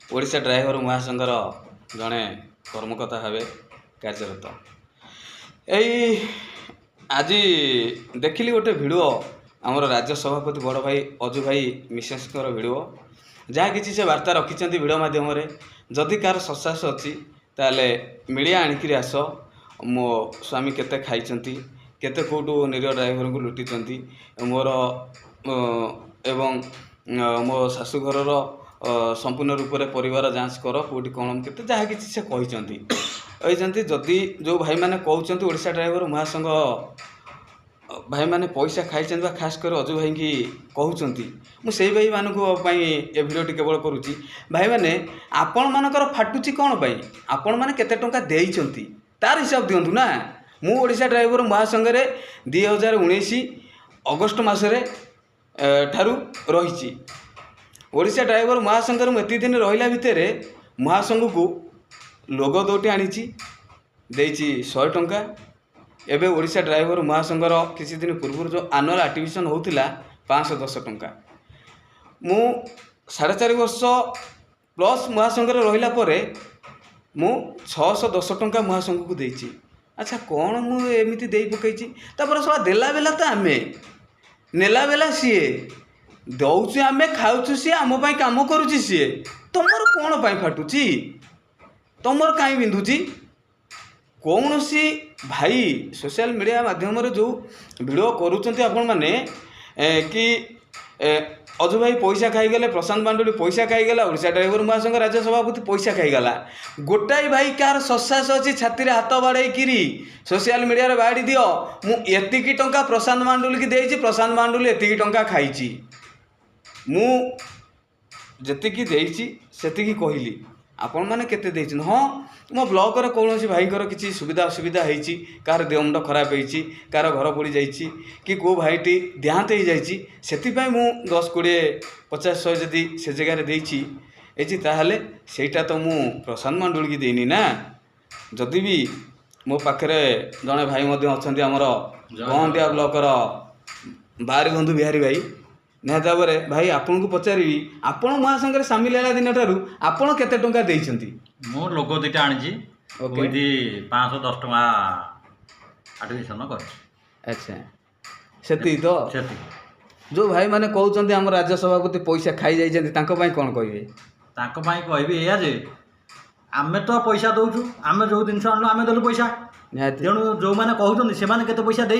Odisha driver ମହାସଂଘର ଜଣେ କର୍ମକର୍ତ୍ତା ଭାବେ କାର୍ଯ୍ୟରତ। ଏଇ ଆଜି ଦେଖିଲି ଗୋଟେ ଭିଡ଼ିଓ, ଆମର ରାଜ୍ୟ ସଭାପତି ବଡ଼ ଭାଇ ଅଜୁ ଭାଇ ମିସେସ୍ଙ୍କର ଭିଡ଼ିଓ। ଯାହା କିଛି ସେ ବାର୍ତ୍ତା ରଖିଛନ୍ତି ଭିଡ଼ିଓ ମାଧ୍ୟମରେ, ଯଦି କାହାର ସତ୍ସାହସ ଅଛି ତାହେଲେ ମିଡ଼ିଆ ଆଣିକିରି ଆସ, ମୋ ସ୍ୱାମୀ କେତେ ଖାଇଛନ୍ତି, କେତେ କେଉଁଠୁ ନିରୀହ ଡ୍ରାଇଭରଙ୍କୁ ଲୁଟିଛନ୍ତି ମୋର ଏବଂ ମୋ ଶାଶୁଘରର ସମ୍ପୂର୍ଣ୍ଣ ରୂପରେ ପରିବାର ଯାଞ୍ଚ କର, କେଉଁଠି କ'ଣ କେତେ ଯାହା କିଛି ସେ କହିଛନ୍ତି କହିଛନ୍ତି। ଯଦି ଯେଉଁ ଭାଇମାନେ କହୁଛନ୍ତି ଓଡ଼ିଶା ଡ୍ରାଇଭର ମହାସଂଘ ଭାଇମାନେ ପଇସା ଖାଇଛନ୍ତି ବା ଖାସ କରି ଅଜୁ ଭାଇଙ୍କି କହୁଛନ୍ତି, ମୁଁ ସେଇ ଭାଇମାନଙ୍କ ପାଇଁ ଏ ଭିଡ଼ିଓଟି କେବଳ କରୁଛି। ଭାଇମାନେ, ଆପଣମାନଙ୍କର ଫାଟୁଛି କ'ଣ ପାଇଁ? ଆପଣମାନେ କେତେ ଟଙ୍କା ଦେଇଛନ୍ତି ତାର ହିସାବ ଦିଅନ୍ତୁ ନା। ମୁଁ ଓଡ଼ିଶା ଡ୍ରାଇଭର ମହାସଂଘରେ 2019 ଅଗଷ୍ଟ ମାସରେ ଠାରୁ ରହିଛି। ଓଡ଼ିଶା ଡ୍ରାଇଭର ମହାସଂଘରେ ମୁଁ ଏତିକି ଦିନ ରହିଲା ଭିତରେ ମହାସଂଘକୁ ଲୋଗୋ ଦୁଇଟି ଆଣିଛି, ଦେଇଛି 100 ଟଙ୍କା। ଏବେ ଓଡ଼ିଶା ଡ୍ରାଇଭର ମହାସଂଘର କିଛି ଦିନ ପୂର୍ବରୁ ଯେଉଁ ଆନୁଆଲ୍ ଆକ୍ଟିଭିସନ୍ ହେଉଥିଲା, 510 ଟଙ୍କା। ମୁଁ 4.5 ବର୍ଷ ପ୍ଲସ୍ ମହାସଂଘରେ ରହିଲା ପରେ ମୁଁ 610 ଟଙ୍କା ମହାସଂଘକୁ ଦେଇଛି। ଆଚ୍ଛା, କ'ଣ ମୁଁ ଏମିତି ଦେଇ ପକାଇଛି? ତାପରେ ଶଳା ଦେଲା ବେଲା ତ ଆମେ, ନେଲା ବେଲା ସିଏ। ଦେଉଛୁ ଆମେ, ଖାଉଛୁ ସିଏ, ଆମ ପାଇଁ କାମ କରୁଛି ସିଏ। ତମର କ'ଣ ପାଇଁ ଫାଟୁଛି? ତମର କାହିଁ ବିନ୍ଧୁଛି? କୌଣସି ଭାଇ ସୋସିଆଲ ମିଡ଼ିଆ ମାଧ୍ୟମରେ ଯେଉଁ ଭିଡ଼ିଓ କରୁଛନ୍ତି ଆପଣମାନେ କି ଅଜୁ ଭାଇ ପଇସା ଖାଇଗଲେ, ପ୍ରଶାନ୍ତ ମାଣ୍ଡୁଳି ପଇସା ଖାଇଗଲା, ଓଡ଼ିଶା ଡ୍ରାଇଭର ମହାସଂଘ ରାଜ୍ୟ ସଭାପତି ପଇସା ଖାଇଗଲା, ଗୋଟାଏ ଭାଇ କାହାର ସତ୍ସାହସ ଅଛି ଛାତିରେ ହାତ ବାଡ଼େଇକିରି ସୋସିଆଲ ମିଡ଼ିଆରେ ବାହାରି ଦିଅ, ମୁଁ ଏତିକି ଟଙ୍କା ପ୍ରଶାନ୍ତ ମାଣ୍ଡୁଲିକି ଦେଇଛି, ପ୍ରଶାନ୍ତ ମାଣ୍ଡୁଲି ଏତିକି ଟଙ୍କା ଖାଇଛି। ମୁଁ ଯେତିକି ଦେଇଛି ସେତିକି କହିଲି, ଆପଣମାନେ କେତେ ଦେଇଛନ୍ତି? ହଁ, ମୋ ବ୍ଲକରେ କୌଣସି ଭାଇଙ୍କର କିଛି ସୁବିଧା ଅସୁବିଧା ହେଇଛି, କାହାର ଦେହ ମୁଣ୍ଡ ଖରାପ ହେଇଛି, କାହାର ଘର ପୋଡ଼ି ଯାଇଛି କି କେଉଁ ଭାଇଟି ଦେହାନ୍ତ ହେଇଯାଇଛି, ସେଥିପାଇଁ ମୁଁ 10 20 50 100 ଯଦି ସେ ଜାଗାରେ ଦେଇଛି ହେଇଛି, ତାହେଲେ ସେଇଟା ତ ମୁଁ ପ୍ରଶାନ୍ତ ମାଣ୍ଡୁଳିକି ଦେଇନି ନା। ଯଦି ବି ମୋ ପାଖରେ ଜଣେ ଭାଇ ମଧ୍ୟ ଅଛନ୍ତି, ଆମର ଗହଣ୍ଡିଆ ବ୍ଲକର ବାହାରି ବନ୍ଧୁ ବିହାରୀ ଭାଇ, ନିହାତି ଭାବରେ ଭାଇ ଆପଣଙ୍କୁ ପଚାରିବି, ଆପଣ ମହାସଂଘରେ ସାମିଲ ହେଲା ଦିନଠାରୁ ଆପଣ କେତେ ଟଙ୍କା ଦେଇଛନ୍ତି? ମୁଁ ଲୋଗୋ ଦୁଇଟା ଆଣିଛି। ୱିଥ୍ 510 ଟଙ୍କା ଆଡ଼ମିସନ୍ କରିଛି। ଆଚ୍ଛା, ସେତିକି ତ? ସେତିକି। ଯେଉଁ ଭାଇମାନେ କହୁଛନ୍ତି ଆମ ରାଜ୍ୟ ସଭାପତି ପଇସା ଖାଇଯାଇଛନ୍ତି, ତାଙ୍କ ପାଇଁ କ'ଣ କହିବେ? ତାଙ୍କ ପାଇଁ କହିବି ଏଇଆ ଯେ ଆମେ ତ ପଇସା ଦେଉଛୁ, ଆମେ ଯେଉଁ ଜିନିଷ ଆଣିଲୁ ଆମେ ଦେଲୁ ପଇସା। ନିହାତି। ତେଣୁ ଯେଉଁମାନେ କହୁଛନ୍ତି ସେମାନେ କେତେ ପଇସା ଦେଇ